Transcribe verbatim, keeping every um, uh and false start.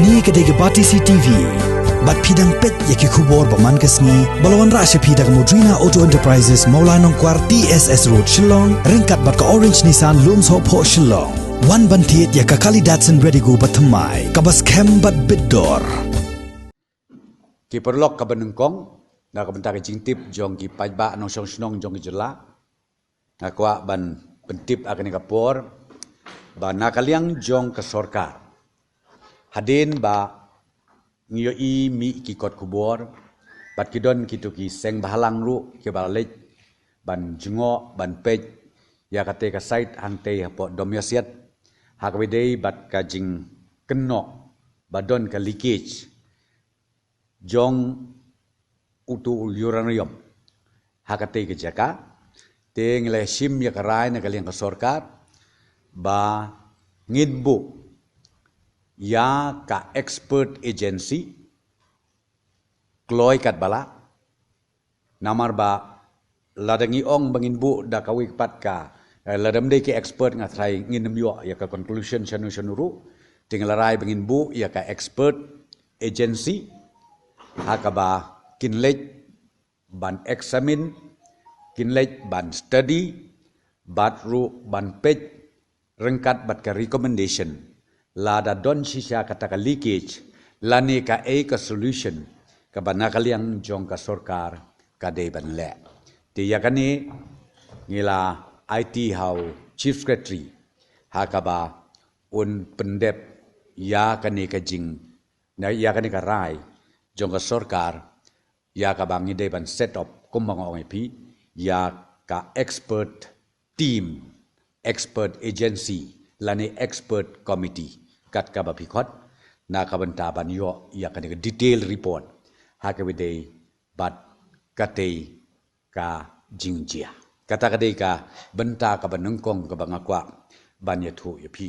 Kane ka dei ka Batesi TV. Bad phi dang peit ïa ki khubor ba man ka sngi ba la wanrah sha phi da ka Modrina Auto Enterprises, Mawlai Nongkwar, T S S Road, Shillong, ryngkat bad ka Orange Nissan, Lumsohphoh, Shillong. Wan ban thied ïa ka kali Datsun Redigo ba thymmai, kaba skhem bad bit dor. Ki paralok, kaba nyngkong, na ka bynta ka jingtip jong ki paidbah nongshong shnong jong ka jylla, nga kwah ban pyntip ha kane ka por ba na ka liang jong ka sorkar, hadien ba ngi ïohi mih ki kot khubor bad ki don kito ki seng bhalang ruh kiba la leit ban jngoh, ban peit ïa kata ka site hangtei hapoh Domiasiat, ha kaba ïadei bad ka jingkynnoh ba don ka leakage jong uto u uranium ha katei ka jaka. Te ngi la shim ïa ka rai na ka liang ka sorkar ba ngin buh ïa ka expert agency kloi katba lah. Namar ba lada ngi ong ba ngin buh da kawei pat ka, eh, lada ym dei ki expert, nga tharai ngin ym ïoh ïa ka conclusion shano shano ruh. Te ngi la rai ba ngin buh ïa ka expert agency ha kaba kin leit ban examine, kin leit ban study, bad ruh ban peit ryngkat bad ka recommendation, lada don shisha kata ka leakage lane kaei ka solution kaba na ka liang jong ka sorkar ka dei ban leh. Te ïa kane ngi la aiti ha u Chief Secretary ha kaba un pyndep ïa kane ka jing, na ïa kane ka rai jong ka sorkar, ïa kaba ngi dei ban set up, kumba nga ong ïa phi, ïa ka expert team, expert agency lane expert committee, kat kaba phi khot, na ka bynta ban ïoh ïa kane ka detail report ha kaba ïadei bad katei ka jingjia. Kata ka dei ka bynta kaba nyngkong kaba nga kwah ban ïathuh ïa phi.